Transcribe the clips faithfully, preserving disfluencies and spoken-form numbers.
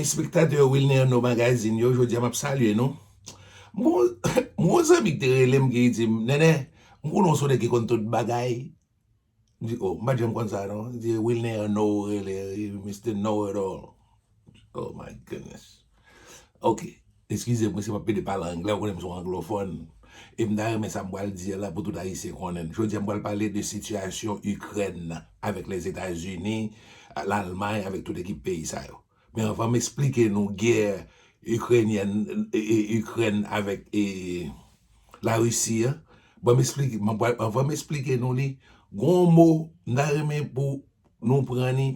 Espektatè Wilner No Magazine yo, jodi a m ap salye nou. M gon, m gon zanmi ki te rele m ki di m, Nènè, m konnen w se yon nèg ki konn tout bagay. M di, oh, m pa t janm konn sa non. Li di, Wilner No rele, Mister Know It All. Oh my goodness. Ok, eskize m si m ap pede pale anglè, ou konnen m se yon anglofòn. E m ta renmen sa m pral di a la pou tout Ayisyen konnen. Jodi a m pral pale de sitiyasyon Ikrèn avèk Lèzetazini, Lalmay, avèk tout ekip peyi sa yo. Men anvan m esplike nou gè Ikrenyèn, e, e, Ikrèn avèk, e, Larisi a, ban m esplike, m ap pral, anvan m esplike nou li, gon mo m ta renmen pou nou pran li.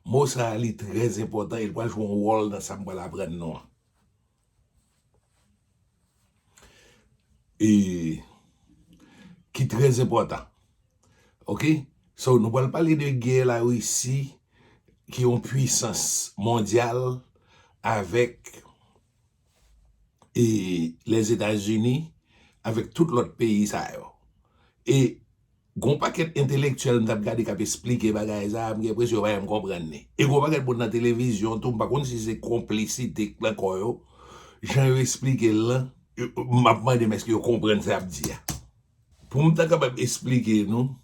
Mo sa a, li trè enpòtan, e l pral jwe yon wòl nan sa m pral aprann nou an. E ki trè enpòtan. Ok? So, nou pral pale de gè Larisi, ki yon pwisans mondyal, avèk, e, Lèzetazini, avèk tout lòt peyi sa yo. E gon pakèt entelektyèl m t ap gade k ap esplike bagay sa a, m gen enpresyon yo pa janm konprann li. E gon pakèt moun nan televizyon tou, m pa konn si se konplisite k nan kò yo, jan yo esplike l lan, yo, m ap mande m èske yo konprann sa y ap di a. Pou m ta kapab esplike nou,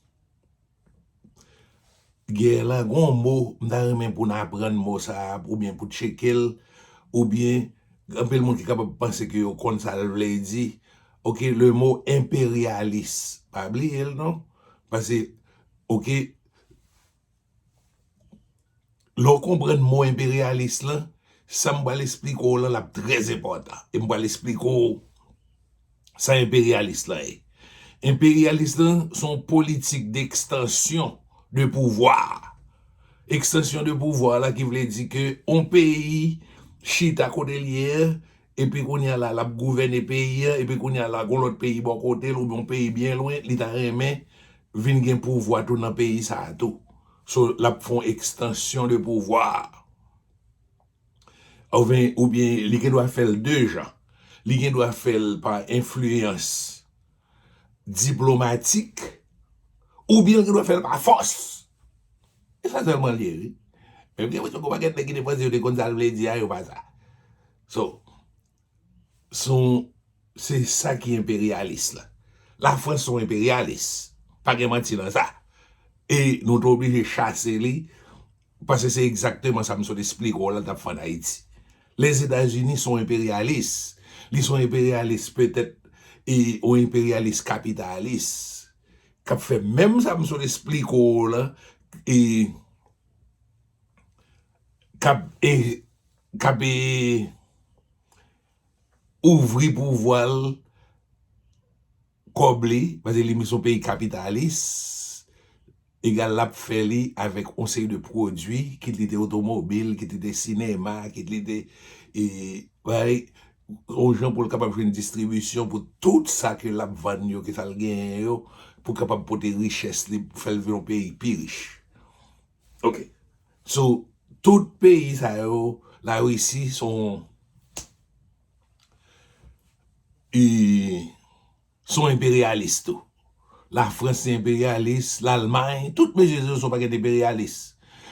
gè la, gon mo, m ta renmen pou n aprann mo sa a, oubyen pou tcheke l, oubyen anpil moun ki kapab panse ke yo konn sa l vle di. Ok, le mo enperyalis. Pa bliye l non. Paske, ok, lè w konprann mo enperyalis lan, sa m pral esplike w lan, l ap trè enpòtan. E m pral esplike w sa enperyalis lan ye. Enperyalis lan se yon politik d'extension de pouvoir. Extension de pouvoir la ki vle di ke yon peyi chita kote l ye a, epi kounye a la, l ap gouvène peyi a, epi kounye a la, gon lòt peyi bò kote l, oubyen yon peyi byen lwen, li ta renmen vin gen pouvwa tou nan peyi sa a tou. So, l ap fè yon extension de pouvoir. Oubyen, oubyen li gen dwa fè l de jan. Li gen dwa fè l pa enfliyans diplomatik, oubyen li gen dwa fè l pa fòs. E sa sèlman l ye, wi. Men m gen enpresyon gon pakèt nèg ki te panse yo te konn sa l vle di a, yo pa sa. So, se yon, se sa ki enperyalis la. Lafrans se yon enperyalis. Pa gen manti nan sa. E nou te oblije chase li, paske se egzakteman sa m sot esplike w la, l t ap fè ann Ayiti. Lèzetazini se yon enperyalis. Li se yon enperyalis petèt, e yon enperyalis kapitalis, k ap fè menm sa m sot esplike w la, e k ap, e, k ap, e, ouvri pouvwa l kòb li, paske li menm se yon peyi kapitalis, egal l ap fè li avèk yon seri de pwodui, kit li te otomobil, kit li te sinema, kit li te, e, bay, yon jan pou l kapab jwenn distribisyon pou tout sa ke l ap vann yo, ke sa l genyen yo, pou kapab pote richès li, pou fè l vin yon peyi pi rich. Ok. So, tout peyi sa yo, Larisi se yon, e, se yon enperyalis tou. Lafrans se enperyalis, Lalmay, tout mesye yo se yon pakèt enperyalis.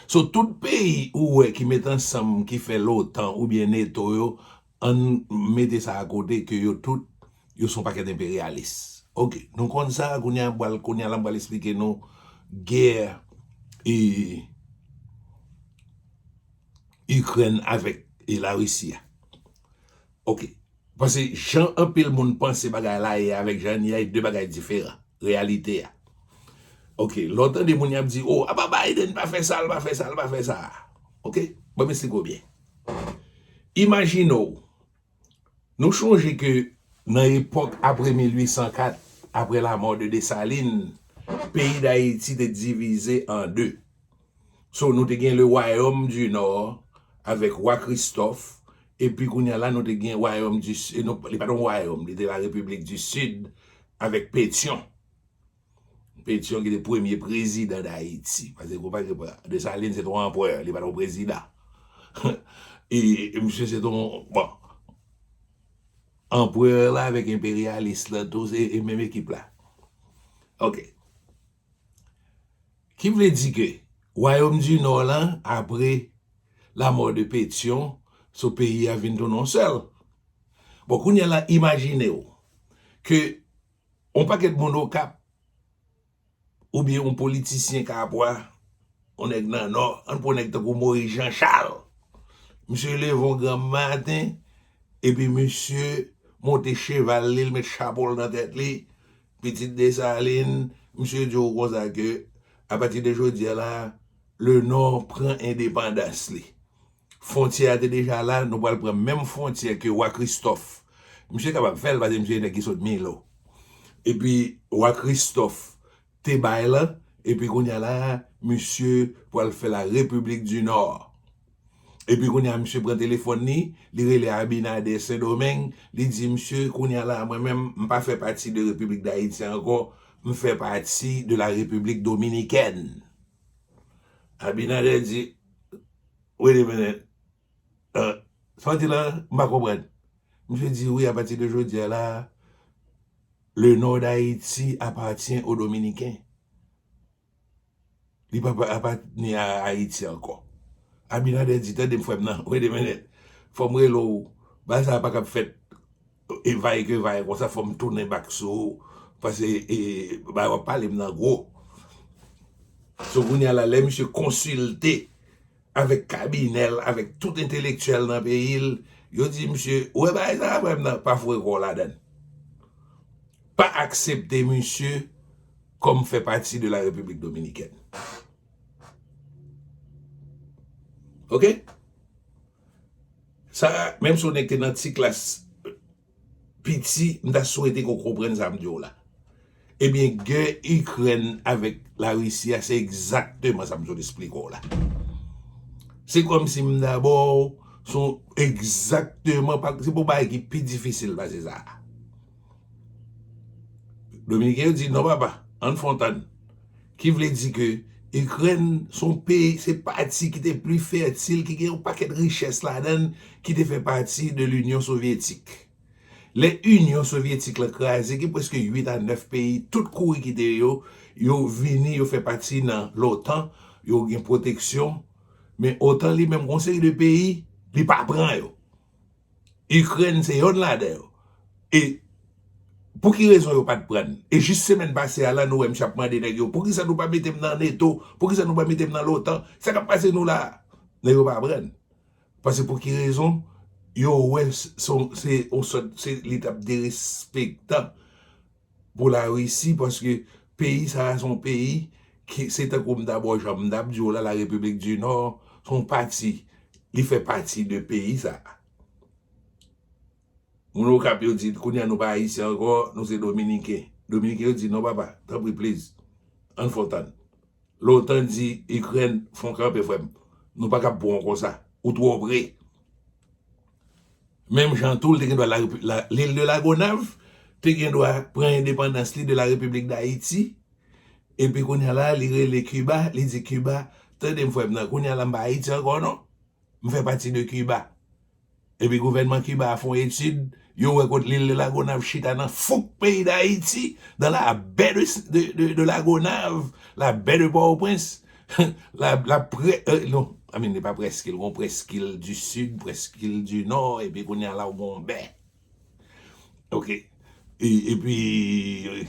So, tout peyi ou wè ki met ansanm, ki fè l'OTAN oubyen NATO yo, ann mete sa akote ke yo tout, yo se yon pakèt enperyalis. Ok, nou konn sa, kounye a m pral, kounye a la m pral esplike nou gè, e, Ikrèn avèk, e, Larisi a. Ok. Paske jan anpil moun panse bagay la ye avèk jan l ye a, e de bagay diferan. Reyalite a. Ok, lè w tande moun y ap di, oh, apa Biden pa fè sa, l pa fè sa, l pa fè sa. Ok? Ban m esplike w byen. Imajine w, nou chonje ke nan epòk apre mil uit san kat, apre lamò de Desalin, peyi Dayiti te divize an de. So, nou te gen le Royaume du Nord avèk Wa Kristòf, epi kounye a la, nou te gen Royaume du Sud, non, li pa t yon wayòm, li te la République du Sud avèk Pétion. Pétion ki te premye prezidan Dayiti. Paske, konpare, Desalin se t yon anperè, li pa t yon prezidan. E, e misye se t yon, bon, anperè la avèk enperyalis la, tou se, e menm ekip la. Ok. Ki vle di ke Wayòm di Nò lan, apre la mort de Pétion, so peyi a vin tounen yon sèl. Bon, kounye a la, imajine w ke yon pakèt moun Okap, oubyen yon politisyen Kapwa, yon nèg nan Nò, ann pran nèg tankou Moyiz Janchal. Misye leve yon granm maten, epi misye monte cheval li, l met chapo l nan tèt li, pitit Desalin, misye di w konsa ke, apati de jodi a la, le Nò pran endepandans li. Fwontyè a te deja la, nou pral pran menm fwontyè ke wa Kristòf. Misye kapab fè l, paske misye se nèg ki sot Milo. Epi wa Kristòf te bay la, epi kounye a la, misye pral fè la Repiblik di Nò. Epi kounye a, misye pran telefòn li, li rele Abinader Sendomeng, li di, "Misye, kounye a la, mwen menm, m pa fè pati de Repiblik Dayiti ankò, m fè pati de la Repiblik Dominikèn." Abinader di, "Wait a minute. Uh, sa w di la, m pa konprann." Misye di, "Wi, apati de jodi a la, le Nord d'Haïti appartient aux Dominicains." Li pa pa- apartni a Ayiti ankò. Abinader di, "Tande m, frè m nan, wait a minute. Fò m rele w. Bagay sa a pa kab fèt e vay ke vay konsa, fò m tounen bak sou ou. Paske e, bagay w ap pale m nan gwo." So, kounye a la, lè misye konsilte avèk kabinè l, avèk tout entelektyèl nan peyi l, yo di misye, "Ou wè bagay sa a, frè m nan, pa foure kò w ladan l. Pa aksepte misye kòm fè pati de la Repiblik Dominikèn." Oke? Sa, menm si w nèg te nan ti klas piti, m ta swete ke w konprann sa m di w la. Ebyen, gè Ikrèn avèk Larisi a, se egzakteman sa m sot esplike w la. Se kòmsi m dabò, se egzakteman, pa- se pa yon bagay ki pi difisil pase sa a. Dominiken yo di, "Non, papa, ann fè yon tann." Ki vle di ke Ikrèn se yon peyi, se pati ki te pli fètil, ki gen yon pakèt richès ladan l, ki te fè pati de Linyon Sovyetik. Lè Inyon Sovyetik la kraze, gen prèske uit a nèf peyi, tout kouri kite yo, yo vini, yo fè pati nan l'OTAN, yo gen pwoteksyon, men OTAN li menm, gon seri de peyi, li pa pran yo. Ikrèn se yonn ladan yo. E pou ki rezon yo pa t pran l? E jis semèn pase a la, nou wè misye ap mande nèg yo, "Poukisa nou pa mete m nan NATO? Poukisa nou pa mete m nan l'OTAN? Sa k ap pase nou la a?" Nèg yo pa pran l. Paske pou ki rezon? Yo wè s- se yon- se yon sòt, se li t ap derespektan pou Larisi, paske peyi sa a se yon peyi ki, se tankou m dabò, jan m t ap di w la, la Repiblik di Nò, se yon pati, li fè pati de peyi sa a. Moun Okap yo di, "Kounye a nou pa Ayisyen ankò, nou se Dominiken." Dominiken yo di, "Non, papa, tanpri, please, ann fè yon tann." L'OTAN di, "Ikrèn, fè yon kanpe, frè m. Nou pa kab pran w konsa. Ou twò pre." Menm jan tou, l te gen dwa la, la, lil de Lagonav te gen dwa pran endepandans li de la Repiblik Dayiti. Epi kounye a la, li rele Kiba, li di Kiba, "Tande m, frè m nan, kounye a la, m pa Ayiti ankò, non. M fè pati de Kiba." Epi gouvènman Kiba a fè yon etid, yo wè kot lil de Lagonav chita nan fouk peyi Dayiti, dans la baie de, de, de, de Lagonav, la baie de Port-au-Prince, la, la prè, euh, non, I mean, li pa prèskil, gon prèskil di sid, prèskil di nò, epi kounye a la, ou gon bè. Oke. E, epi,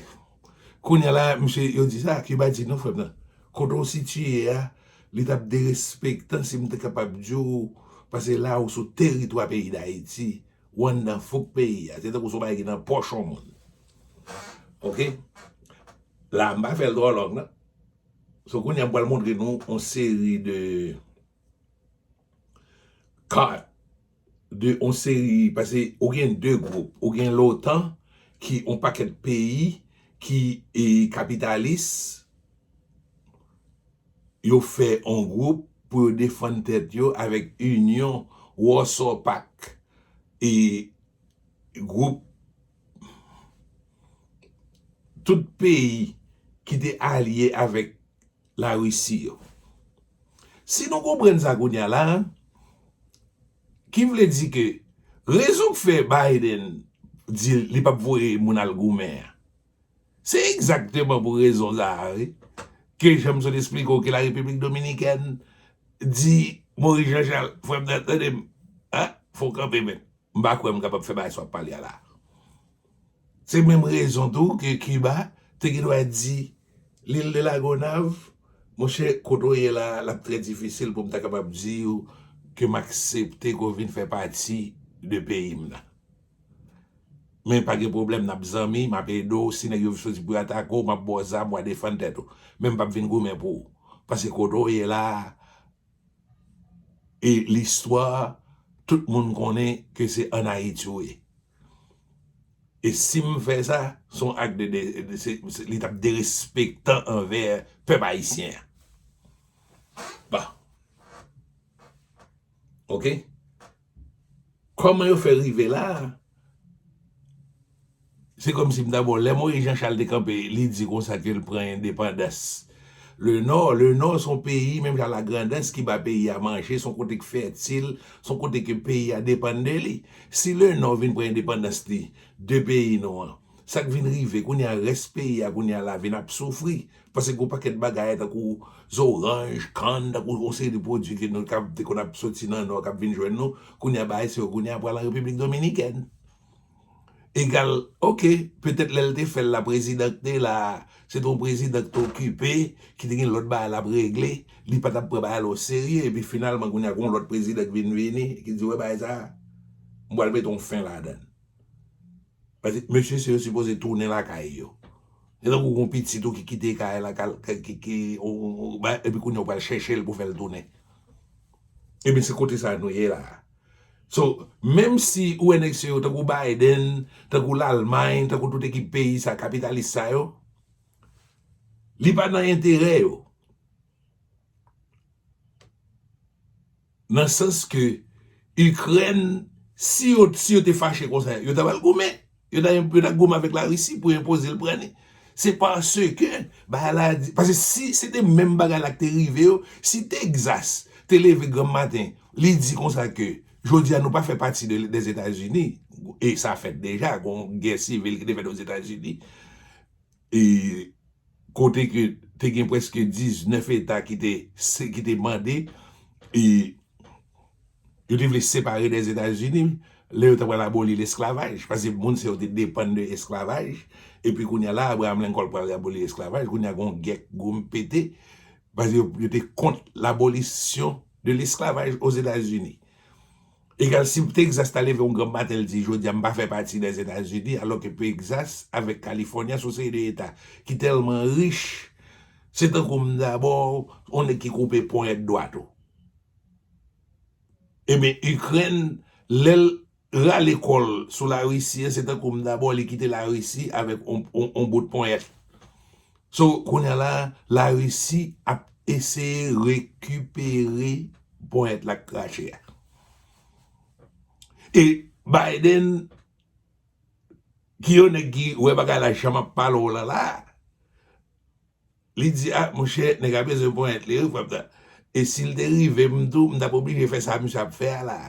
kounye a la, misye, yo di sa, Kiba di, "Non, frè m nan, kote w sitiye a, li t ap derespektan si m te kapab di w, paske la ou sou teritwa peyi Dayiti, ou anndan fouk peyi a, se tankou se yon bagay ki nan pòch yon moun." Oke? La, m pa fè l twò long, non. So, kounye a, m pral montre nou yon seri de kat de yon seri, paske ou gen de gwoup, ou gen l'OTAN, ki yon pakèt peyi ki, e, kapitalis, yo fè yon gwoup pou yo defann tèt yo avèk Inyon Warsaw Pact, e gwoup tout peyi ki te alye avèk Larisi yo. Si nou konprann sa kounye a la, ki vle di ke rezon k fè Biden di li p ap voye moun al goumen an, se egzakteman pou rezon sa a, wi, ke jan m sot esplike w ke la Repiblik Dominikèn di, Moris Jan Chal, frè m nan, tande m. Fò w kanpe, men. M pa kwè m kapab fè bagay sa w ap pale a la. Se menm rezon tou ke Kiba te gen dwa di, Lil de Lagonav, monchè, kote w ye la, l ap trè difisil pou m ta kapab di w ke m aksepte ke w vin fè pati de peyi m nan. Men pa gen pwoblèm, n ap zanmi, m ap ede w, si nèg yo soti pou yo atake w, m ap ba w zam, w a defann tèt ou. Men m p ap vin goumen pou ou. Paske kote w ye la, e listwa, tout moun konnen ke se ann Ayiti w ye. E si m fè sa, se yon ak de, de, de se, se, li t ap derespektan anvè pèp ayisyen an. Bon. Oke? Kòman yo fè rive la a? Se kòmsi m ta ba w, lè Moris Jan Chal te kanpe, li di konsa ke l pran endepandans. Lenò, Lenò se yon peyi, menm jan Lagrandans ki ba peyi a manje, se yon kote k fètil, se yon kote ke peyi a depann de li. Si Lenò vin pran endepandans li de peyi nou an, sa k vin rive, kounye a rès peyi a, kounye a la vin ap soufri. Paske gen yon pakèt bagay tankou zoranj, kann, tankou yon seri de pwodui ke nou k ap, te konn ap soti nan Nò k ap vin jwenn nou, kounye a bagay sa yo, kounye a pral an Repiblik Dominikèn. Egal, oke, petèt lè l te fè l la, prezidan k te la, se te yon prezidan k te okipe, ki te gen lòt bagay l ap regle, li pa t ap pran bagay la oserye, epi finalman, kounye a, gen yon lòt prezidan k vin vini, ki di, wè bagay sa, m pral mete yon fen ladan l. Paske mesye se yo sipoze tounen lakay yo. Se tankou gen yon pitit ou ki kite kay la, ki, ki, ki, ou, ou, ou, ba, epi kounye a ou pral chèche l pou fè l tounen. Ebyen, se kote sa nou ye la. So, menm si ou wè nèg se yo, tankou Biden, tankou Lalmay, tankou tout ekip peyi sa, kapitalis sa yo, li pa nan enterè yo. Nan sans ke Ikrèn, si yo, si yo te fache konsa, yo ta pral goumen. Yo ta, yo ta goumen avèk Larisi pou enpoze l pran li. Se paske bagay la di, paske si se te menm bagay la ki te rive yo, si Texas te leve granm maten, li di konsa ke jodi a nou pa fè pati de, des États-Unis, e sa fèt deja, gon gè sivil ki te fèt Ozetazini, e kote ke te gen prèske diznèf eta ki te, se, ki te mande, e yo te vle separe des États-Unis, lè yo ta pral aboli lesklavaj, paske moun sa yo te depann de esklavaj, epi kounye a la, Abraham Lincoln pral aboli esklavaj, kounye a gon gè k gwo m pete, paske yo, yo te kont l'abolisyon de l'esclavage aux États-Unis. Egal, si Texas ta leve yon granm maten, l di, jodi a, m pa fè pati des États-Unis, alò ke Texas avèk California se yon seri de eta ki tèlman rich, se tankou m dabò, yon nèg ki koupe ponyèt dwat ou. Ebyen, Ikrèn, lè l rale kò l sou Larisi an, se tankou m dabò li kite Larisi avèk on, on, on bout ponyèt. So, kounye a la, Larisi ap eseye rekipere ponyèt la k krache a. E Biden, ki yon nèg ki wè bagay la jan m ap pale w la la, li di, a, monchè, nèg la bezwen ponyèt li, wi, frè m ta. E si l te rive m tou, m t ap oblije fè sa misye ap fè a la.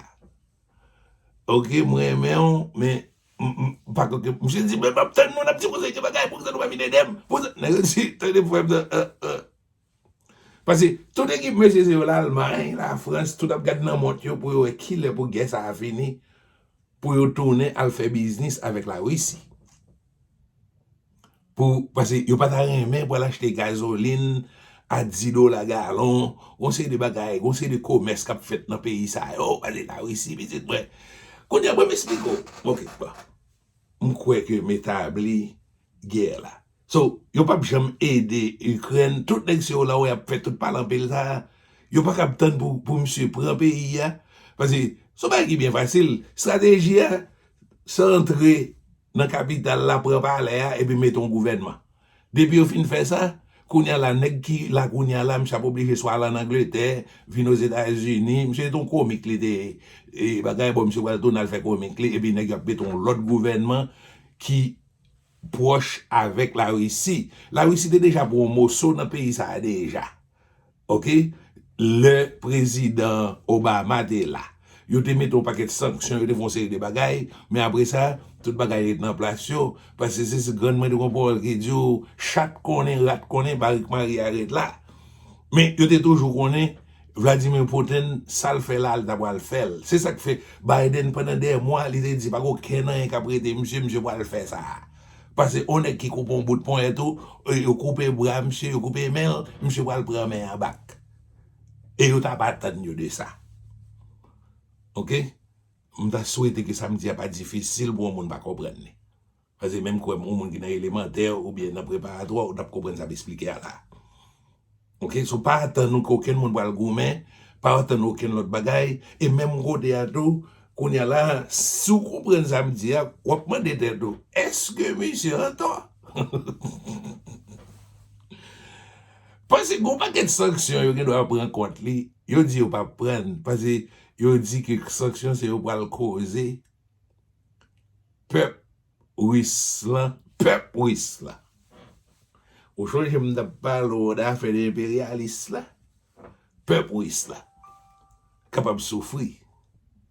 Oke, m renmen w, men, m, m, pa koke, misye di, men m ap tann nou, n ap di konsa, gen bagay, poukisa nou pa vin ede m? Poukisa, nèg yo di, tande frè m nan, euh, euh. Paske tout ekip mesye se yo Lalmay, Lafrans, tout ap gad nan mont yo pou yo wè kilè pou gè sa a fini, pou yo tounen al fè biznis avèk Larisi. Pou, paske yo pa ta renmen pou al achte gazolin a dis dola galon, gon seri de bagay, gon seri de komès k ap fèt nan peyi sa yo, paske Larisi, pitit mwen. Kounye a, ban m esplike w. Oke, bon. M kwè ke m etabli gè la. So, yo p ap janm ede Ikrèn. Tout nèg se yo la w ap fè tout pale anpil sa a. Yo pa kab tann pou, pou misye pran peyi a. Paske, se yon bagay ki byen fasil. Estrateji a, se antre nan kapital la, pran palè a, epi mete yon gouvènman. Depi yo fin fè sa, kounye a la, nèg ki la kounye a la, misye ap oblije swa al ann Angletè, vin Ozetazini, misye se te yon komik li te ye, e bagay, bon, misye pral tounen al fè komik li, epi nèg yo ap mete yon lòt gouvènman ki pwòch avèk Larisi. Larisi te deja pran yon moso nan peyi sa a deja. Oke? Lè prezidan Obama te la, yo te mete yon pakèt sanksyon, yo te fè yon seri de bagay, men apre sa, tout bagay ret nan plas yo, paske se, se grann mwen te gon pawòl ki di w, chat konnen, rat konnen, parik mari a ret la. Men yo te toujou konnen, Vladimir Putin, sa l fè la, l ta pral fè l. Se sa k fè Biden, pandan dè mwa, li te di pa gen okenn anyen k ap rete misye, misye pral fè sa. Paske yon nèg ki koupe yon bout ponyèt ou, e, yo koupe bra misye, yo koupe men l, misye pral pran men an bak. E yo t ap atann yo de sa. Oke? M ta swete ke sa m di a pa difisil pou yon moun pa konprann li. Paske menm kwè m, yon moun ki nan elemantè oubyen nan preparatwa, ou t ap konprann sa m esplike a la. Oke, so pa atann ou ke okenn moun pral goumen, pa atann okenn lòt bagay, e menm kote a tou, kounye a la, si w konprann sa m di a, w ap mande tèt ou, èske misye antò? Paske gon pakèt sanksyon yo gen dwa pran kont li, yo di yo p ap pran, paske yo di ke sanksyon se yo pral koze pèp ris lan, pèp ris lan. Ou chonje m t ap pale w de afè de enperyalis la? Pèp ris la kapab soufri.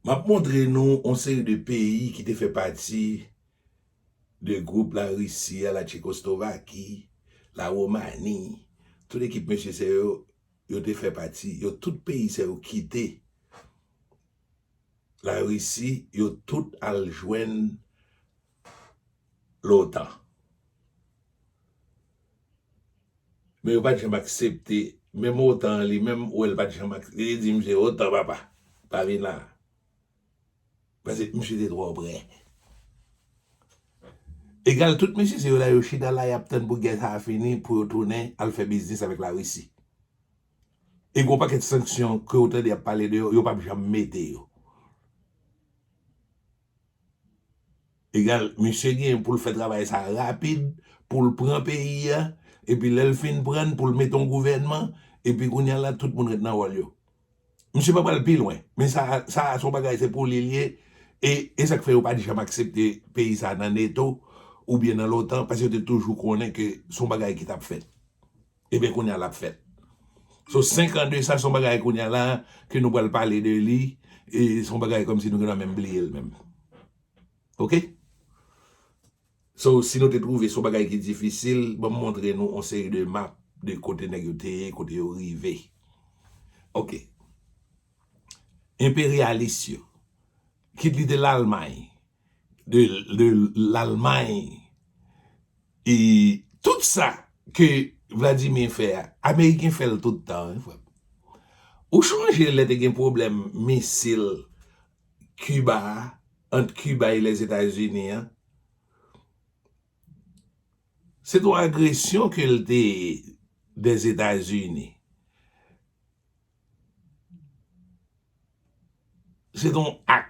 M ap montre nou yon seri de peyi ki te fè pati de gwoup Larisi a, Latchekoslovaki, Laromani, tout ekip mesye sa yo, yo te fè pati, yo tout peyi sa yo kite Larisi, yo tout al jwenn l'OTAN. Men yo pa t janm aksepte, menm OTAN an li menm, ou wè l pa t janm ak-, li te di misye, OTAN papa, pa vin la. Paske misye te twò prè. Egal, tout mesye se yo la, yo chita la, y ap tann pou gè sa a fini, pou yo tounen al fè biznis avèk Larisi. E gon pakèt sanksyon ke w tande y ap pale de yo, yo p ap janm mete yo. Egal, misye gen pou l fè travay sa rapid, pou l pran peyi a, epi lè l fin pran l, pou l mete yon gouvènman, epi kounye a la, tout moun ret nan wòl yo. Misye pa pral pi lwen, men sa, sa a se yon bagay, se pou li l ye, e, e sa k fè yo pa t janm aksepte peyi sa a nan NATO oubyen nan l'OTAN, paske yo te toujou konnen ke se yon bagay ki t ap fèt. Ebyen, kounye a l ap fèt. So, senk an de sa, se yon bagay kounye a la, ke nou pral pale de li, e se yon bagay kòmsi nou gen dwa menm bliye l menm. Oke? So, si nou te twouve se yon bagay ki difisil, ban m montre nou yon seri de map de kote nèg yo te ye, kote yo rive. Oke. Enperyalis yo, kit li te Lalmay, de, de Lalmay, e tout sa ke Vladimir fè a, Ameriken fè l tout tan, wi, frè m. Ou chonje lè te gen pwoblèm misil Kiba a, ant Kiba e Lèzetazini an? Se t yon agresyon ke l te ye Dèzetazini. Se t yon ak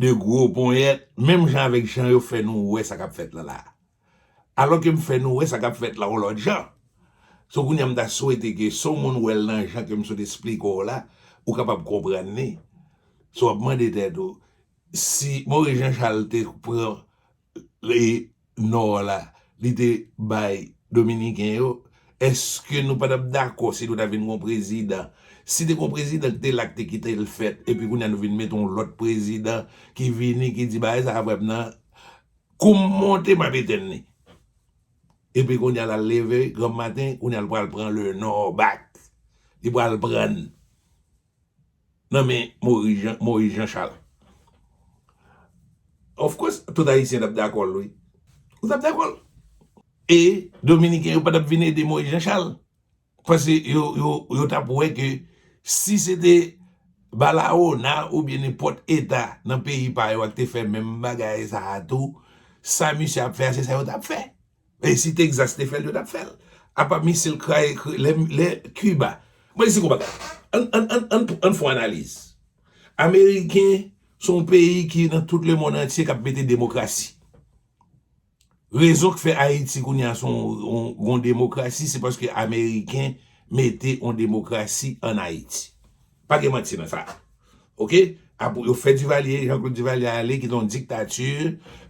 de gwo ponyèt, menm jan avèk jan yo fè nou wè sa k ap fèt la la. Alò ke m fè nou wè sa k ap fèt la yon lòt jan. So, kounye a m ta swete ke si yon moun wè l nan jan ke m sot esplike w la, ou kapab konprann li. So, w ap mande tèt ou, si Moyiz Jan Chal te pran, e, Nò la, li te bay Dominiken yo, èske nou pa t ap dakò si nou ta vin gon prezidan? Si te gon prezidan ki te la, ki te kite l fèt, epi kounye a nou vin mete yon lòt prezidan ki vini, ki di bagay sa a frè m nan, kou m monte, m ap etenn li. Epi kounye a l al leve, granm maten, kounye a l pral pran le Nò back. Li pral pran l nan men Moyiz Jan, Moyiz Jan Chal. Of course, tout Ayisyen t ap dakò l, wi. Ou t ap dakò l. E Dominiken yo pa t ap vin ede Moyiz Jan Chal. Paske yo, yo, yo t ap wè ke si se te Barahona oubyen nenpòt eta nan peyi pa yo a ki te fè menm bagay sa a tou, sa misye ap fè a, se sa yo t ap fè. E si Texas te fè l, yo t ap fè l. Apa misil kraye, kre-, lè, lè Kiba. Mwen di se konpa. Ann, ann, ann, ann, ann fè yon analiz. Ameriken se yon peyi ki nan tout lemonn antye k ap mete demokrasi. Rezon k fè Ayiti kounye a se yon, yon, yon demokrasi, se paske Ameriken mete yon demokrasi ann Ayiti. Pa gen manti nan sa. Oke? Apre, yo fè Duvalier, Jean-Claude Duvalier ale, ki te yon diktati,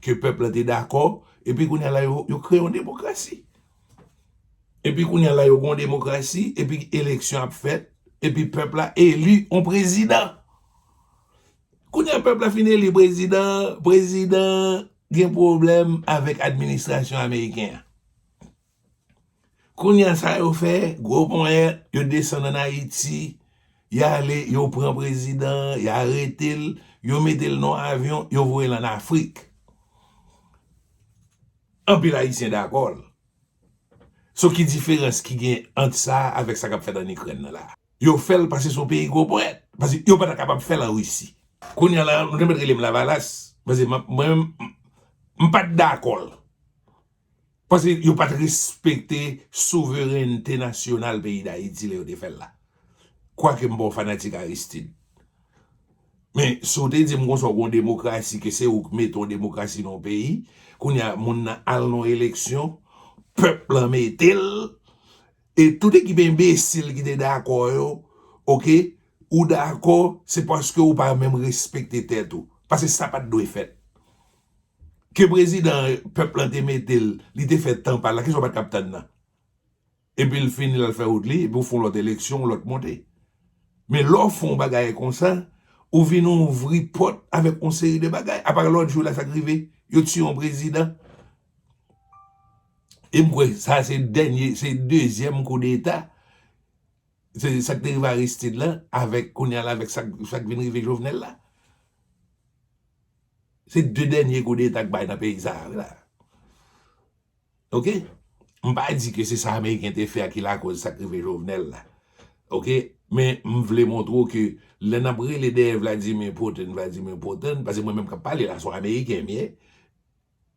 ke pèp la te dakò, epi kounye a la, yo, yo kreye yon demokrasi. Epi kounye a la, yo gen yon demokrasi, epi eleksyon ap fèt, epi pèp la eli yon prezidan. Kounye a, pèp la fin eli prezidan, prezidan gen pwoblèm avèk administrasyon ameriken an. Kounye a sa yo fè, gwo ponyèt, yo desann ann Ayiti, y ale, yo pran prezidan, y arete l, yo mete l nan yon avyon, yo voye l ann Afrik. Anpil Ayisyen dakò l. So ki diferans ki gen ant sa avèk sa k ap fèt ann Ikrèn nan la? Yo fè l paske se yon peyi gwo ponyèt, paske yo pa ta kapab fè l an Risi. Kounye a la, nou te mèt rele m Lavalas, paske mwen menm, m pa t dakò l. Paske yo pa t respekte souverènte nasyonal peyi Dayiti lè yo te fè l la. Kwake m pa yon fanatik Aristide. Men, si w te di m konsa w gen yon demokrasi, ke se ou k mete yon demokrasi nan yon peyi, kounye a, moun nan al nan yon eleksyon, pèp lan mete l, e tout ekip enbesil ki te dakò yo, oke, ou dakò, se paske ou pa menm respekte tèt ou. Paske sa pa t dwe fèt. Ke prezidan pèp lan te mete l, li te fè tan pa l la, kisa w pa t k ap tann nan? Epi l fini, l al fè wout li, epi w fè yon lòt eleksyon, yon lòt monte. Men lè w fè yon bagay konsa, ou vin ouvri pòt avèk yon seri de bagay. Apa lòt jou la, sa k rive, yo tiye yon prezidan. E m kwè sa se dènye, se dezyèm koudeta. Se sa k te rive Aristide la, avèk kounye a la, avèk sa, sa k vin rive Jovenel la. Se de dènye koudeta k bay nan peyi sa a, wi la. Oke? M pa di ke se sa Ameriken te fè a ki lakòz sa k rive Jovenel la. Oke? Men m vle montre w ke lè n ap rele dèyè Vladimir Putin, Vladimir Putin, paske mwen menm k ap pale la, se yon Ameriken m ye.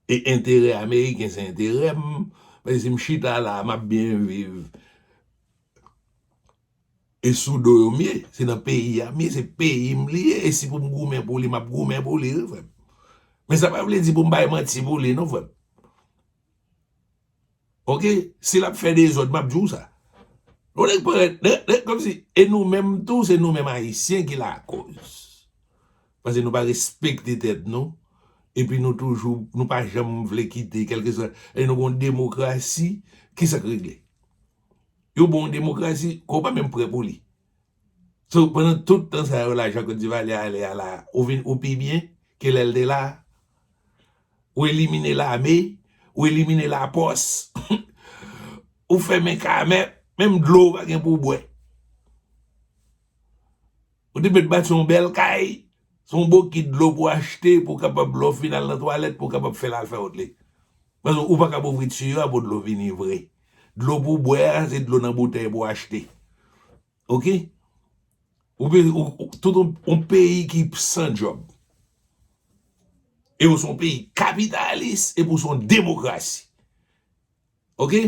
E enterè Ameriken se enterè m. Paske si m chita la, m ap byen viv. E sou do yo m ye, se nan peyi a m ye, se peyi m li ye, e si pou m goumen pou li, m ap goumen pou li, wi, frè m. Men sa pa vle di pou m bay manti pou li, non, frè m. Oke? Si l ap fè dezòd, m ap di w sa. Yon nèg parèt, nèg, nèg, kòmsi, e nou menm tou, se nou menm Ayisyen ki lakòz. Paske nou pa respekte tèt nou, epi nou toujou, nou pa janm vle kite, kèlkeswa, e nou gen yon demokrasi, kisa k regle? Yo ba w yon demokrasi, ke w pa menm prè pou li. So, pandan tout tan sa yo la, jan Kot Divalye ale a la, ou vin, ou pi byen ke lè l te la? Ou elimine lame, ou elimine lapòs, ou fèmen kamè, menm dlo ou pa gen pou w bwè. Ou te mèt bati yon bèl kay, se yon bokit dlo pou w achte, pou w kapab, lè w fin al nan twalèt, pou w kapab fè l al fè wout li. Paske ou pa kab ouvri tiyo a pou dlo vini vre. Dlo pou w bwè a, se dlo nan boutèy pou w achte. Oke? Ou, ou, ou, tout yon, yon peyi ki san djòb. E ou se yon peyi kapitalis, epi ou se yon demokrasi. Oke?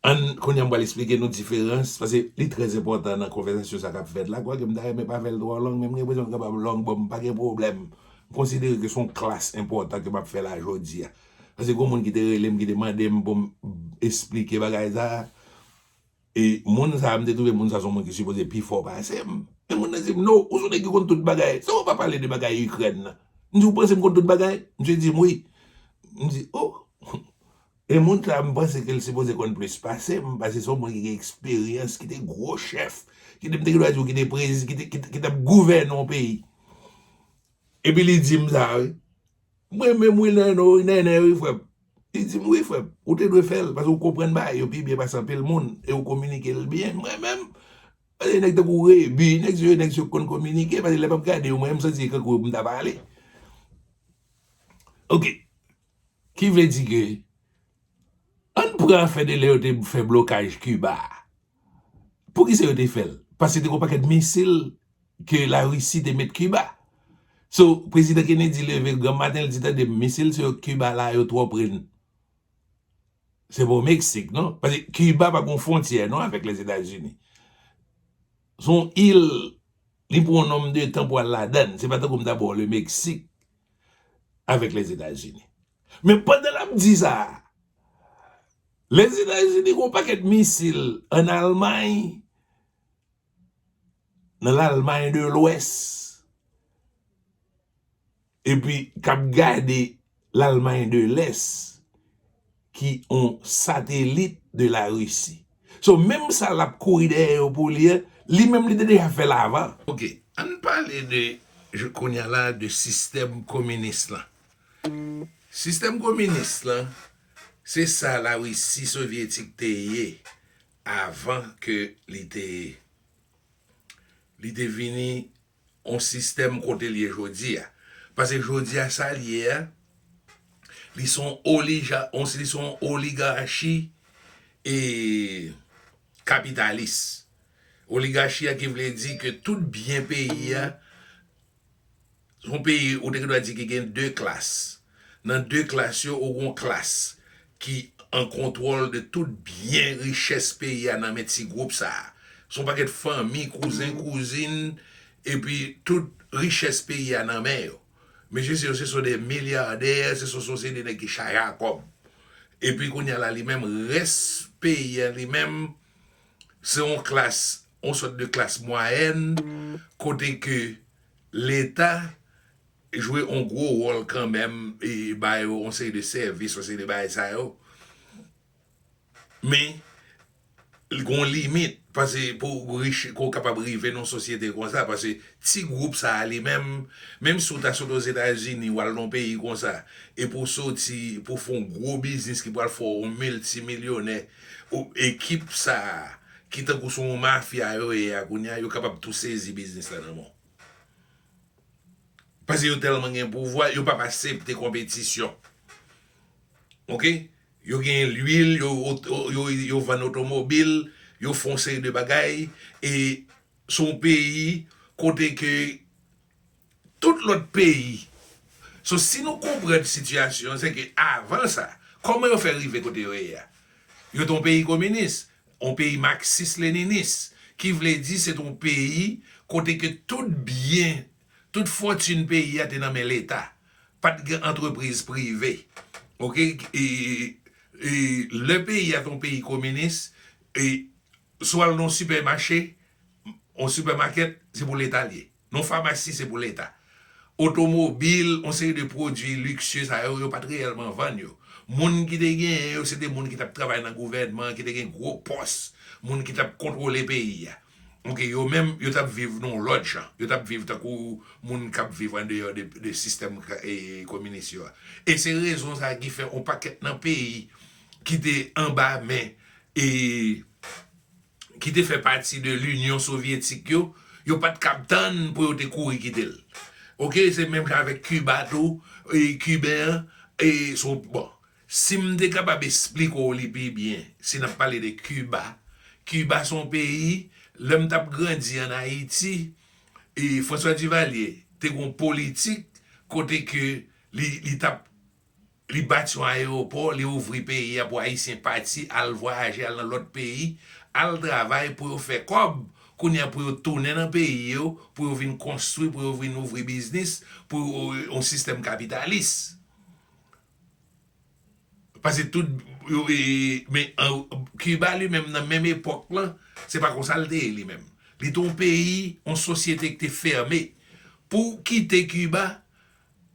Ann, kounye a m pral eksplike nou diferans, paske li trè enpòtan nan konvèsasyon sa k ap fèt la. Kwake m ta renmen pa fè l twò long, men m gen enpresyon l kapab long, bon, m pa gen pwoblèm. M konsidere ke se yon klas enpòtan ke m ap fè la jodi a. Paske gen moun ki te rele m, ki te mande m pou m eksplike bagay sa a. E moun sa a, m te twouve moun sa se yon moun ki sipoze pi fò pase m. E moun nan di m, "Non, ou se yon nèg ki konn tout bagay. Sa w pa pale de bagay Ikrèn nan?" M di, "Ou panse m konn tout bagay?" Misye di m, "Wi." M di, "Oh." E moun sa a, m panse ke l sipoze konn plis pase m, paske se yon moun ki gen eksperyans, ki te gwo chèf, ki te, m te gen dwa di w, ki te prezi-, ki te, ki te, ki t ap gouvène yon peyi. Epi li di m sa, wi. Mwen menm, wi, Nènè, wi, Nènè, wi, frè m. Li di m, "Wi, frè m, ou te dwe fè l, paske ou konprann bagay yo pi byen pase anpil moun, e ou kominike l byen." Mwen menm, paske nèg tankou Rebu, nèg yo, nèg yo konn kominike, paske lè m ap gade yo, mwen menm, m santi e kankou m ta pale. Oke. Ki vle di ke, ann pran afè de lè yo te fè blokaj Kiba a. Poukisa yo te fè l? Paske te gen yon pakèt misil ke Larisi te met Kiba. So, Prezidan Kennedy leve granm maten, li di, "Tande, misil sa yo Kiba la, yo twò pre n." Se pa Meksik, non? Paske Kiba pa gen fwontyè, non, avèk Lèzetazini. Se yon il, li pran yon nonm de tan pou al ladann. Se pa tankou m ta ba w le Meksik avèk Lèzetazini. Men pandan l ap di sa, Lèzetazini gen yon pakèt misil ann Almay, nan Lalmay de Lwès, epi k ap gade Lalmay de Lès, ki yon satelit de Larisi. So, menm sa l ap kouri dèyè yo pou li a, li menm li te deja fè l avan. Oke, ann pale de, je, kounye a la, de sistèm kominis lan. Sistèm kominis lan, Se sa Larisi Sovyetik te ye avan ke li te, li te vini yon sistèm kote l ye jodi a. Paske jodi a, sa l ye a, li se yon olija-, yon, li se yon oligachi e kapitalis. Oligachi a ki vle di ke tout byen peyi a, se yon peyi ou te dwe di ki gen de klas. Nan de klas yo, ou gen yon klas ki an kontwòl de tout byen, richès peyi a nan men ti gwoup sa a. Se yon pakèt fanmi, kouzen, kouzin, epi tout richès peyi a nan men yo. Mesye, se yo, se son de milyadè, se son, son se de nèg ki chaje a kòb. Epi kounye a la, li menm, rès peyi a, li menm, se yon klas, yon sòt de klas mwayèn, kote ke Leta jwe yon gwo wòl kanmenm, e ba yo yon seri de sèvis, yon seri de bagay sa yo. Men, li gen yon limit, paske pou rich, pou w kapab rive nan yon sosyete konsa, paske ti gwoup sa a li menm, menm si w ta sot Ozetazini, w al nan yon peyi konsa, e pou w soti, pou w fè yon gwo biznis ki pral fè w yon miltimilyonè, ou, ekip sa a, ki tankou se yon mafya yo ye a kounye a, yo kapab tou sezi biznis la nan men w. Paske yo tèlman gen pouvwa, yo p ap aksepte konpetisyon. Oke? Yo gen lwil, yo, yo, yo, yo vann otomobil, yo fè yon seri de bagay, e se yon peyi kote ke tout lòt peyi. So, si nou konprann sitiyasyon an, se ke avan sa, kòman yo fè rive kote yo ye a? Yo te yon peyi kominis, yon peyi maksis-leninis, ki vle di se te yon peyi kote ke tout byen, tout fòtin peyi a te nan men Leta. Pa t gen antrepriz prive. Oke? E, e lè peyi a te yon peyi kominis, e si w al nan yon sipèmache, yon sipèmakèt, se pou Leta l ye. Nan yon famasi, se pou Leta. Otomobil, yon seri de pwodui liksye sa yo, yo pa t reyèlman vann yo. Moun ki te genyen yo, se te moun ki t ap travay nan gouvènman, ki te gen gwo pòs, moun ki t ap kontwole peyi a. Oke, yo menm, yo t ap viv nan yon lòt jan. Yo t ap viv tankou moun k ap viv andeyò de, de sistèm ka-, e, kominis yo a. E se rezon sa a ki fè yon pakèt nan peyi ki te anba men, e, ki te fè pati de Linyon Sovyetik yo, yo pa t kab tann pou yo te kouri kite l. Oke, se menm jan avèk Kiba tou, e, Kiben an, e, se yon, bon, si m te kapab esplike w li pi byen, si n ap pale de Kiba, Kiba se yon peyi, lè m t ap grandi ann Ayiti, e, François Duvalier te gen yon politik kote ke li, li t ap, li bati yon ayewopò, li ouvri peyi a pou Ayisyen pati, al vwayaje, al nan lòt peyi, al travay pou yo fè kòb, kounye a pou yo tounen nan peyi yo, pou yo vin konstwi, pou yo vin ouvri biznis, pou yo, yon sistèm kapitalis. Paske tout, yo, e, men, an, Kiba li menm nan menm epòk lan, se pa konsa l te ye li menm. Li te yon peyi, yon sosyete ki te fèmen. Pou w kite Kiba,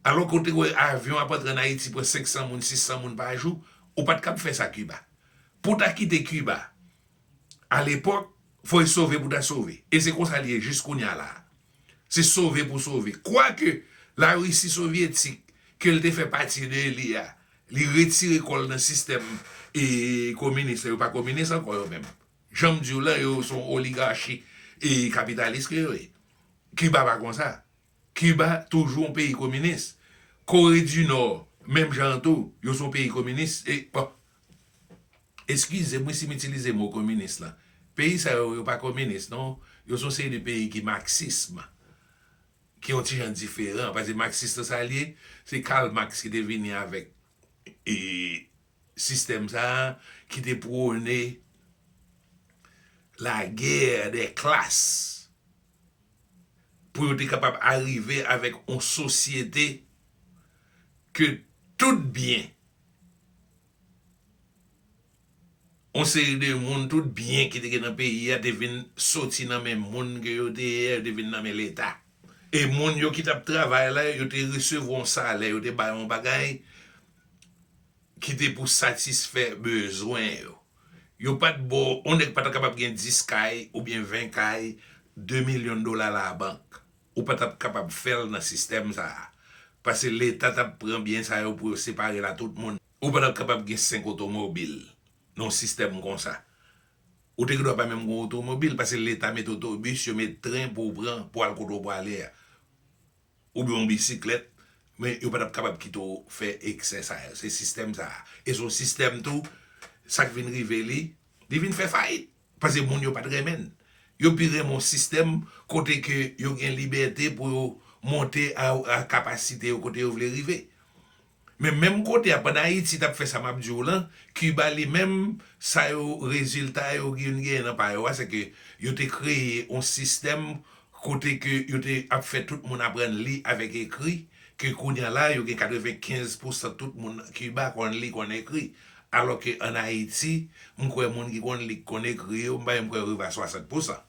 alò ke w te wè avyon ap antre ann Ayiti pran senk san moun, sis san moun pa jou, ou pa t kab fè sa Kiba. Pou w ta kite Kiba, alepòk, fò e sove pou ta sove. E se konsa l ye jis kounye a la. Se sove pou sove. Kwake Larisi Sovyetik, ke l te fè pati de li a, li retire kò l nan sistèm, e, kominis la, yo pa kominis ankò yo menm. Jan m di w la, yo se yon oligachi, e, kapitalis ke yo ye. Kiba pa konsa. Kiba toujou yon peyi kominis. Kore di Nò, menm jan an tou, yo se yon peyi kominis. E, bon, eskize m wi si m itilize mo kominis lan. Peyi sa yo, yo pa kominis, non. Yo se yon seri de peyi ki maksis, ki yon ti jan diferan. Paske maksis lan sa l ye, se Karl Marx ki te vini avèk, e, sistèm sa a, ki te pwone la guerre des classes. Pou yo te kapab arive avèk yon sosyete ke tout byen, yon seri de moun, tout byen ki te gen nan peyi a te vin soti nan men moun ke yo te ye, yo te vin nan men Leta. E moun yo ki t ap travay la, yo te resevwa yon salè, yo te bay yon bagay ki te pou satisfè bezwen yo. Yo pa t ba w, yon nèg pa t kapab gen dis kay oubyen ven kay, de milyon dola labank. Ou pa t ap kapab fè l nan sistèm sa a. Paske Leta t ap pran byen sa yo pou yo separe l a tout moun. Ou pa t ap kapab gen senk otomobil nan yon sistèm konsa. Ou te gen dwa pa menm gen otomobil, paske Leta met otobis, yo met tren pou w pran, pou w al kote w prale a. Oubyen yon bisiklèt, men yo pa t ap kapab kite w fè eksè sa yo. Se sistèm sa a. E se yon sistèm tou, sa k vin rive li, li vin fè fayit. Paske moun yo pa t renmen l. Yo pi renmen yon sistèm kote ke yo gen libète pou yo monte a, a kapasite yo kote yo vle rive. Men menm kote a, pandan Ayiti t ap fè sa m ap di w lan, Kiba li menm, sa yo, rezilta yo vin genyen nan pa yo a, se ke yo te kreye yon sistèm kote ke yo te ap fè tout moun aprann li avèk ekri, ke kounye a la, yo gen katrevenkenz pousan tout moun Kiba konn li, konn ekri. Alò ke ann Ayiti, m kwè moun ki konn li, ki konn ekri yo, m pa menm kwè yo rive a swasant pousan.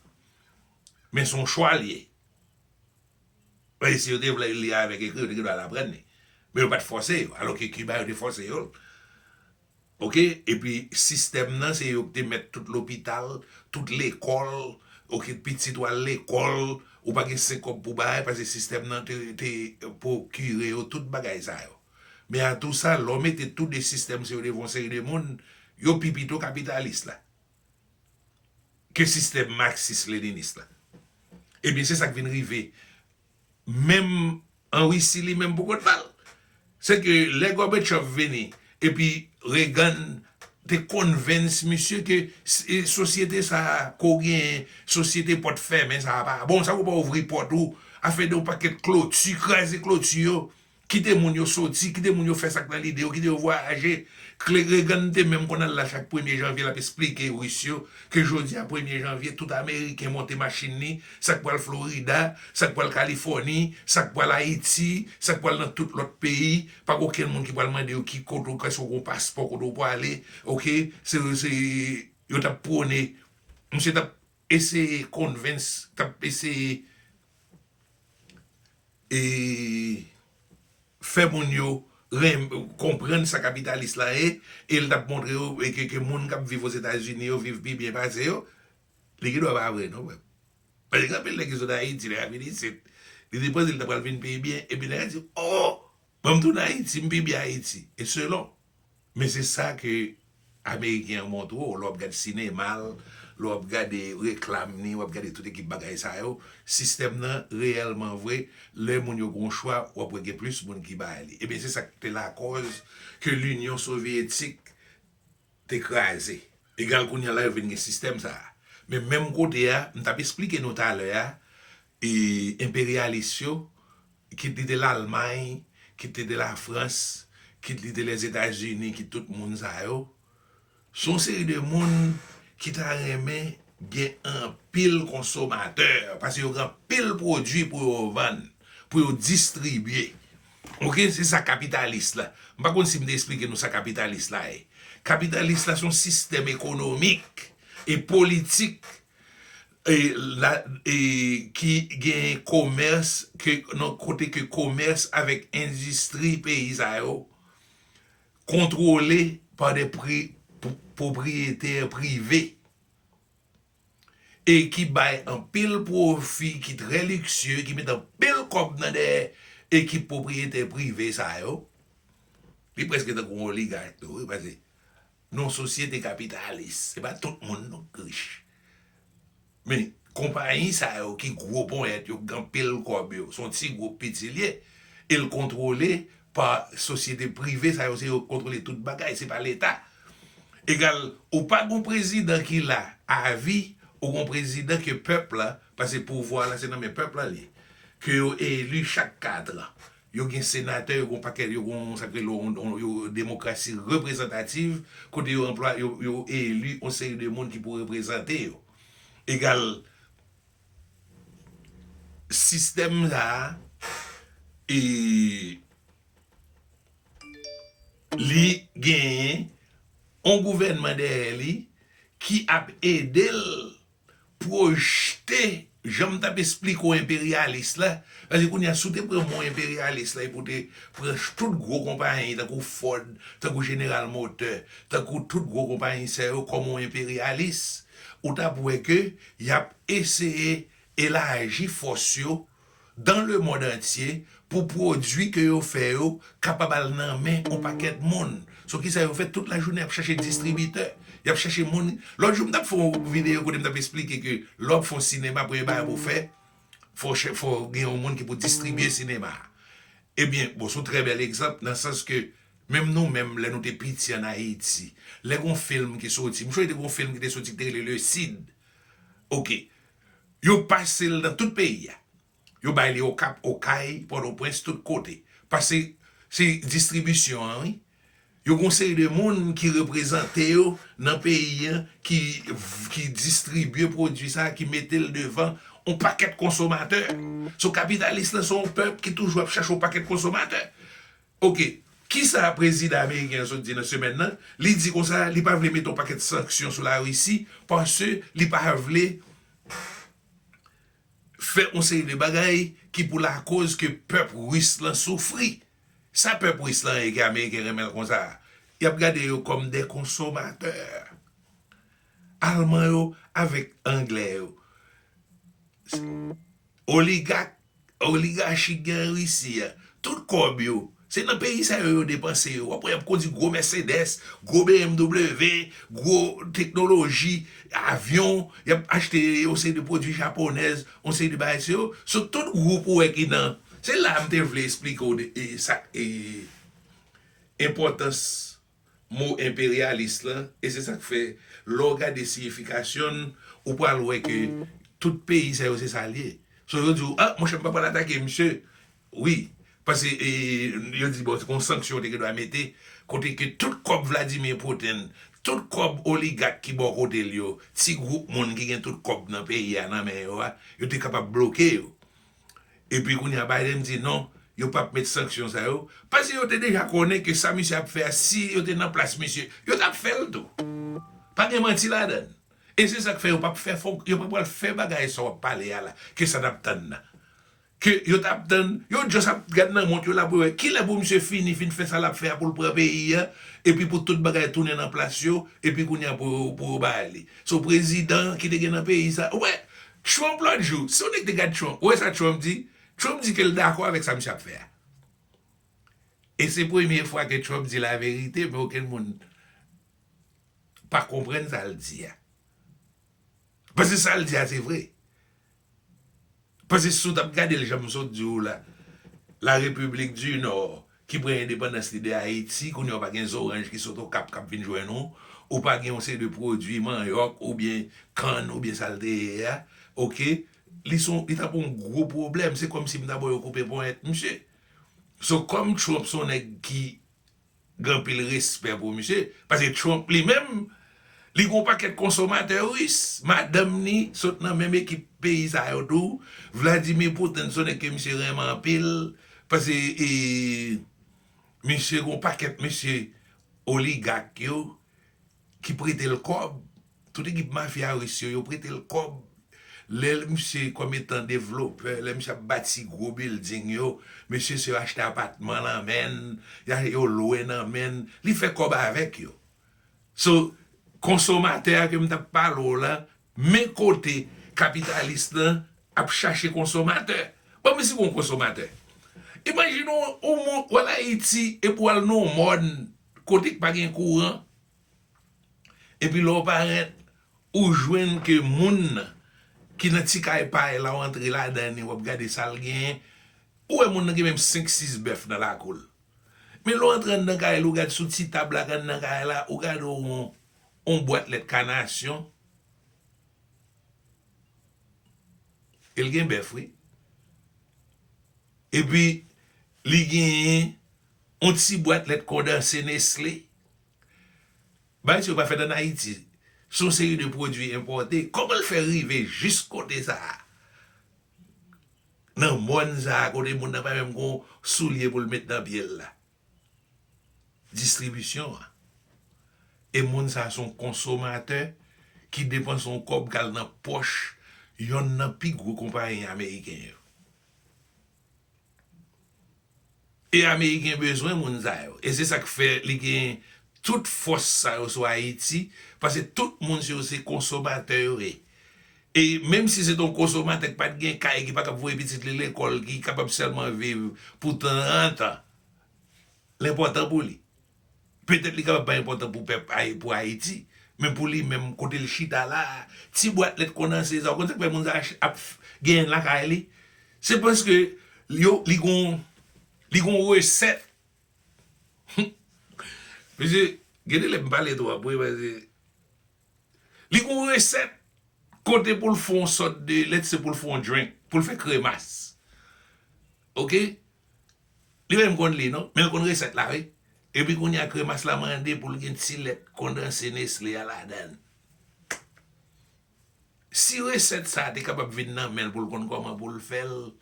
Men se yon chwa l ye. Paske si yo te vle li avèk ekri, yo te gen dwa al aprann li. Men yo pa t fòse yo, alò ke Kiba yo te fòse yo l. Oke? Epi sistèm nan, se yo ki te mèt tout lopital, tout lekòl, oke, pitit ou al lekòl, ou pa gen senk kòb pou bay, paske sistèm nan te, te pwokire yo tout bagay sa yo. Men a tou sa, lè w mete tou de sistèm se yo devan yon seri de moun, yo pi pito kapitalis la ke sistèm maksis leninis la. Ebyen, se sa k vin rive. Menm an Risi li menm pou kont pa l. Se ke lè Gorbachev vini, epi Reagan te convince misye ke s-, e, sosyete sa a, ke w genyen, sosyete pòt fèmen sa a pa bon, sa w pa ouvri pòt ou, afè de yon pakèt kloti, kraze kloti yo, kite moun yo soti, kite moun yo fè sa k nan lide yo, kite yo vwayaje. Kle-, Reagan te menm konn al la chak premye janvye, l ap esplike Ris yo ke jodi a premye janvye, tout Ameriken monte machin li, sa k pral Florida, sa k pral Kalifòni, sa k pral Ayiti, sa k pral nan tout lòt peyi, pa gen okenn moun ki pral mande yo ki kote w, èske w gen yon paspò, kote w prale, oke, se, se, yo t ap pwone, misye t ap eseye convince, t ap eseye e, fè moun yo ren-, konprann sa kapitalis la ye, e l t ap montre yo e ke, ke moun k ap viv Ozetazini yo viv pi byen pase yo, li gen dwa pa vre, non, frè m. Paske gen anpil nèg ki sot Ayiti, nèg ap vin isit, li te panse li ta pral vin pi byen, epi nèg la di, "Oh, ban m tounen Ayiti, m pi byen Ayiti." E selon. Men se sa ke Ameriken an montre w, lè w ap gade sinema l, lè w ap gade reklam ni, w ap gade tout ekip bagay sa yo, sistèm nan reyèlman vre, lè moun yo gen yon chwa, w ap wè gen plis moun ki bay li. Ebyen, se sa k te lakòz ke Linyon Sovyetik te kraze. Egal kounye a la, yo vin gen sistèm sa a. Men menm kote a, m t ap esplike nou talè a, e, enperyalis yo, kit li te Lalmay, kit li te Lafrans, kit li te Lèzetazini, kit tout moun sa yo, se yon seri de moun ki ta renmen gen anpil konsomatè, paske yo gen anpil pwodui pou yo vann, pou yo distribye. Oke, se sa kapitalis la. M pa konn si m te esplike nou sa kapitalis la ye. Kapitalis la se yon sistèm ekonomik e politik e, la, e, ki gen komès, ke, nan kote ke komès avèk endistri peyi sa yo kontwole pa de pri-, p-, pwopriyetè prive e ki bay anpil pwofi, ki trè liksye, ki met anpil kòb nan dèyè ekip pwopriyetè prive sa yo. Li prèske tankou yon oligak tou, wi, paske nan yon sosyete kapitalis, se pa tout moun non k rich. Men, konpayi sa yo ki gwo ponyèt yo, k gen anpil kòb yo, se yon ti gwoup piti l ye, e l kontwole pa sosyete prive sa yo, se yo k kontwole tout bagay, se pa Leta. Egal, ou pa gon prezidan ki la avi, ou gon prezidan ke pèp la, paske pouvwa la se nan men pèp la li ye, ke yo eli chak kat an. Yo gen senatè, yo gen yon pakèt, yo gen yon, sa k rele yon, yon, yon demokrasi reprezantativ, kote yo anplwa-, yo, yo eli yon seri de moun ki pou reprezante yo. Egal, sistèm sa a, e, li genyen yon gouvènman dèyè li ki ap ede l pwojte, jan m t ap esplike w enperyalis la, paske kounye a, si w te pran mo enperyalis la, epi w te pran tout gwo konpayi, tankou Ford, tankou General Motors, tankou tout gwo konpayi sa yo, kòm yon enperyalis, ou t ap wè ke y ap eseye elaji fòs yo dans le monde entier pou pwodui ke yo fè yo kapab al nan men yon pakèt moun. So, kisa yo fè? Tout lajounen, y ap chache distribitè. Y ap chache moun. Lòt jou, m t ap fè yon videyo kote m t ap esplike ke lè w ap fè yon sinema, premye bagay pou w fè, fò w chè-, fò w gen yon moun ki pou distribye sinema a. Ebyen, bon, se yon trè bèl egzanp, nan sans ke menm nou menm, lè nou te piti ann Ayiti, lè gen yon fim ki soti, m sonje te gen yon fim ki te soti ki te rele Le Cid. Oke. Yo pase l nan tout peyi a. Yo bay li Okap, Okay, Pòtoprens, tout kote. Paske se distribisyon an, wi. Yo gen yon seri de moun ki reprezante yo nan peyi an, ki, ki distribye pwodui sa, ki mete l devan yon pakèt konsomatè. So, kapitalis lan se yon pèp ki toujou ap chache yon pakèt konsomatè. Oke, kisa prezidan ameriken an sot di nan semèn nan? Li di konsa, li pa vle mete yon pakèt sanksyon sou Larisi, paske li pa vle fè yon seri de bagay ki pou lakoz ke pèp ris lan soufri. Sa pèp ris lan ye ke ameriken renmen l konsa a? Y ap gade yo kòm de konsomatè. Alman yo avèk anglè yo. Oligak, oligachi k gen an Risi a, tout kòb yo, se nan peyi sa yo yo depanse yo. W ap wè y ap kondui gwo Mercedes, gwo B M W, gwo teknoloji, avyon, y ap achte yon seri de pwodui japonèz, yon seri de bagay se yo. So, tout gwoup ou wè ki nan, se la m te vle esplike w de, e, sa, e, enpòtans mo enperyalis lan, e se sa k fè, lè w gade siyifikasyon l, ou pral wè ke tout peyi sa yo se sa l ye. So, yo di w, "Ah, monchè, m pa pral atake misye." Wi, paske, e, yo di, bon, se kon sanksyon yo te gen dwa mete, kote ke tout kòb Vladimir Putin, tout kòb oligak ki bò kote l yo, ti gwoup moun ki gen tout kòb nan peyi a nan men yo a, yo te kapab bloke yo. Epi kounye a Biden di non, yo p ap met sanksyon sa yo, paske yo te deja konnen ke sa misye ap fè a, si yo te nan plas misye, yo t ap fè l tou. Pa gen manti ladan l. E se sa k fè yo p ap fè fon-, yo pa pral fè bagay sa w ap pale a la, ke sa n ap tann nan. Ke yo t ap tann, yo just ap gad nan mont yo la pou yo wè kilè pou misye fini, fin fè sa l ap fè a pou l pran peyi a, epi pou tout bagay tounen nan plas yo, epi kounye a pou yo, pou yo bay li. So, prezidan ki te gen nan peyi sa, ou wè, Trump lòt jou, si yon nèg te gad Trump, ou wè sa Trump di? Trump di ke l dakò avèk sa misye ap fè a. E se premye fwa ke Trump di laverite, men okenn moun pa konprann sa l di a. Paske sa l di a, se vre. Paske si w t ap gade l jan m sot di w la, la Repiblik di Nò, ki pran endepandans li de Ayiti, kounye a w pa gen zoranj ki sot Okap k ap vin jwenn ou, ou pa gen yon seri de pwodui, manyòk, oubyen kann, oubyen sa l te ye a, oke? Li se yon, li t ap yon gwo pwoblèm, se kòmsi m ta ba yo koupe ponyèt misye. So, kòm Trump se yon nèg ki gen anpil respè pou misye, paske Trump li menm, li gen yon pakèt konsomatè ris, madanm li sot nan menm ekip peyi sa yo tou, Vladimir Putin se yon nèg ke misye renmen anpil, paske, e, misye gen yon pakèt mesye oligak yo, ki prete l kòb. Tout ekip mafya ris yo, yo prete l kòb. Lè l, misye kòm etan devlopè, lè misye ap bati gwo bilding yo, mesye se yo achte apatman nan men l, y a, yo lwe nan men l, li fè kòb avèk yo. So, konsomatè a ke m t ap pale w la, men kote kapitalis lan ap chache konsomatè. Bon, men si w yon konsomatè, imajine w, w, w al Ayiti epi w al nan yon mòn kote k pa gen kouran, epi lè w parèt, ou jwenn ke moun nan ki nan ti kay pa l la, w antre ladan li, w ap gade sa l genyen, ou wè moun nan gen menm senk, sis bèf nan lakou l. Men lè w antre anndan kay li, w gade sou ti tab la k anndan kay la, ou gade yon, yon bwat lèt Kanasyon, e l gen bèf, wi. Epi, li genyen yon ti bwat lèt kondanse Nestlé. Bagay sa yo pa fèt ann Ayiti. Se yon seri de pwodui enpòte. Kòman l fè rive jis kote sa a? Nan mòn sa a, kote moun nan pa menm gen yon soulye pou l met nan pye l la. Distribisyon an. E moun sa a se yon konsomatè ki depanse yon kòb k al nan pòch yonn nan pi gwo konpayi ameriken yo. E Ameriken bezwen moun sa yo. E se sa k fè li gen tout fòs sa yo sou Ayiti, paske tout moun se yo se konsomatè yo ye. E menm si se t yon konsomatè ki pa t gen kay, ki pa t ap voye pitit li lekòl, ki kapab sèlman viv pou trant an, l enpòtan pou li. Petèt li kapab pa enpòtan pou pèp Ay-, pou Ayiti, men pou li menm, kote l chita la, ti bwat lèt kondanse sa, ou konn sa k fè moun sa ap f-, genyen l lakay li? Se paske yo, li gon, li gon resèt. Mesye, gen de lè m pale twòp, wi, paske li gon resèt kote pou l fè yon sòt de, let's say, pou l fè yon drink, pou l fè kremas. Oke? Li menm konn li, non? Men l konn resèt la, wi. Epi kounye a, kremas la mande pou l gen ti lèt kondanse Nestle a ladan l. Si resèt sa a te kapab vin nan men l pou l konn kòman pou l fè l,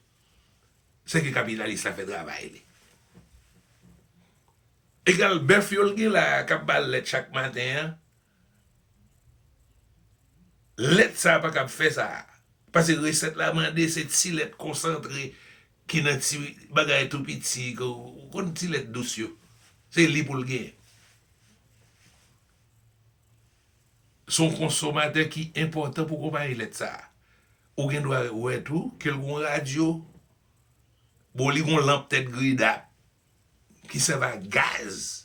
se ke kapitalis la fè travay li. Egal bèf yo l gen la a k ap ba l lèt chak maten an, lèt sa a pa kab fè sa a. Paske resèt la mande se ti lèt konsantre ki nan ti bagay tou piti, ke w konn ti lèt dous yo. Se li pou l genyen. Se yon konsomatè ki enpòtan pou konpayi lèt sa a. Ou gen dwa wè tou ke l gen yon radyo. Bon, li gen yon lanp tèt gridap ki sèvi a gaz.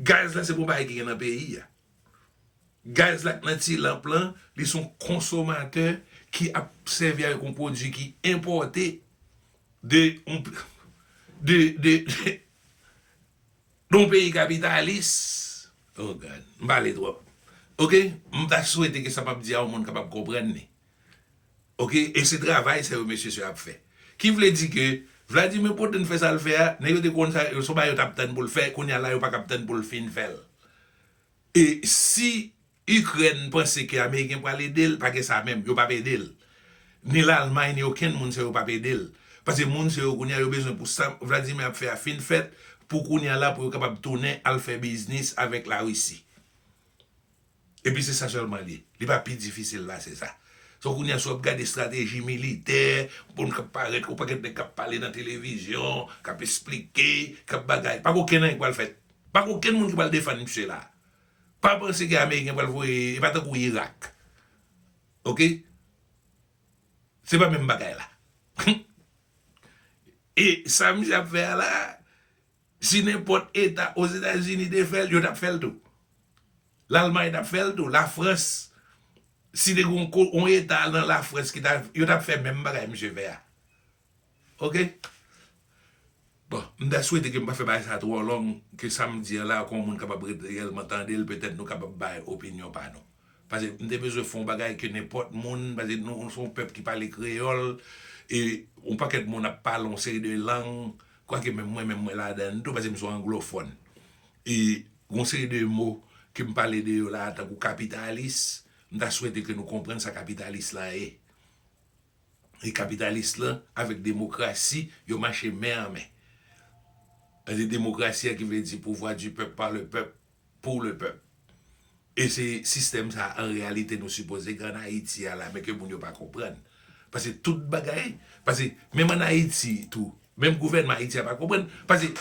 Gaz la se pou bagay ki gen nan peyi a. Gaz la k nan ti lanp lan, li se yon konsomatè ki ap sèvi avèk yon pwodui ki enpòte de, de, de, de yon peyi kapitalis. Oh God, m pale twòp. Oke, m ta swete ke sa m ap di a yon moun kapab konprann li. Oke, e se travay sa yo mesye sa yo ap fè. Ki vle di ke Vladimir Putin fè sa l fè a, nèg yo te konn sa, yo se yon bagay yo t ap tann pou l fè, kounye a la yo pa kab tann pou l fin fè l. E si Ikrèn panse ke Ameriken pral ede l, pa gen sa menm, yo p ap ede l. Ni Lalmay, ni okenn moun sa yo p ap ede l. Paske moun sa yo kounye a yo bezwen pou sa Vladimir ap fè a fin fèt, pou kounye a la pou yo kapab tounen al fè biznis avèk Larisi. Epi se sa sèlman l ye. Li pa pi difisil pase sa. So kounye a si w ap gade estrateji militè, moun k ap parèt, yon pakèt nèg k ap pale nan televizyon, k ap esplike, k ap bagay. Pa gen okenn anyen ki pral fèt. Pa gen okenn moun ki pral defann misye la. Pa panse ke Ameriken pral voye, e pa tankou Irak. Oke? Se pa menm bagay la. E sa misye ap fè a la, si nenpòt eta Ozetazini te fè l, yo t ap fè l tou. Lalmay t ap fè l tou. Lafrans, si te gen yon ko-, yon eta nan Lafrans ki ta, yo t ap fè menm bagay misye fè a. Oke? Bon, m ta swete ke m pa fè bagay sa twò long, ke sa m di an la, ke yon moun kapab ret reyèlman tande l, petèt nou kapab bay opinyon pa nou. Paske m te bezwen fè yon bagay ke nenpòt moun, paske nou, nou se yon pèp ki pale kreyòl, e yon pakèt moun ap pale yon seri de lang, kwake menm mwen, menm mwen ladan l tou, paske m se yon anglofòn. E yon seri de mo ke m pale de yo la, tankou kapitalis, m ta swete ke nou konprann sa kapitalis la ye. E kapitalis lan avèk demokrasi, yo mache men an men. Sa se demokrasi a ki vle di pouvoir du peuple, par le peuple, pour le peuple. E se sistèm sa a, an reyalite, nou sipoze gen ann Ayiti a la, men ke moun yo pa konprann. Paske tout bagay, paske menm ann Ayiti tou, menm gouvènman Ayiti a pa konprann. Paske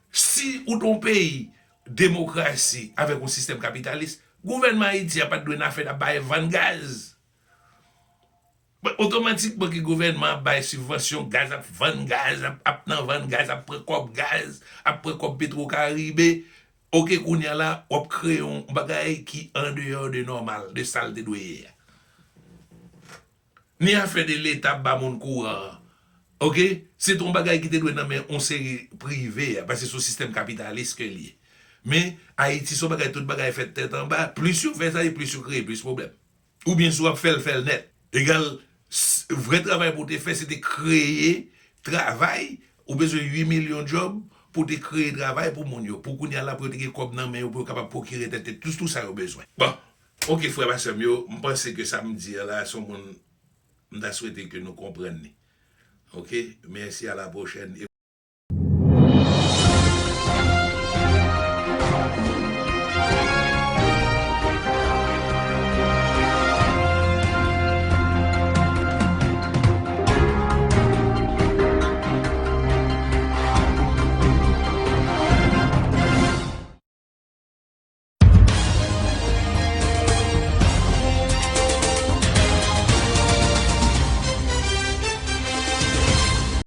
si ou t yon peyi demokrasi avèk yon sistèm kapitalis, gouvènman Ayiti a pa t dwe nan afè ap bay vann gaz. Otomatikman ke gouvènman ap bay sibvansyon, gaz ap vann gaz, ap, ap nan vann gaz, ap pran kòb gaz, ap pran kòb Petwokaribe. Oke, kounye a la, w ap kreye yon bagay ki andeyò de nòmal, de sa l te dwe ye a. Ni afè de Leta ap ba moun kouran an. Oke? Se te yon bagay ki te dwe nan men yon seri prive a, paske se yon sistèm kapitalis ke l ye. Men, Ayiti se yon bagay, tout bagay fèt tèt anba. Plis yo fè sa, e plis yo kreye plis pwoblèm. Oubyen si w ap fè l, fè l nèt. Egal, s-, vrè travay pou w te fè, se te kreye travay, ou bezwen uit milyon djòb pou w te kreye travay pou moun yo. Pou kounye a la, pou yo te gen kòb nan men yo, pou yo kapab pwokire tèt, tèt, tout, tout sa yo bezwen. Bon, oke, frè m ak sè m yo, m panse ke sa m di a la, se yon moun, m ta swete ke nou konprann li. Oke? Mèsi, a la pwochèn.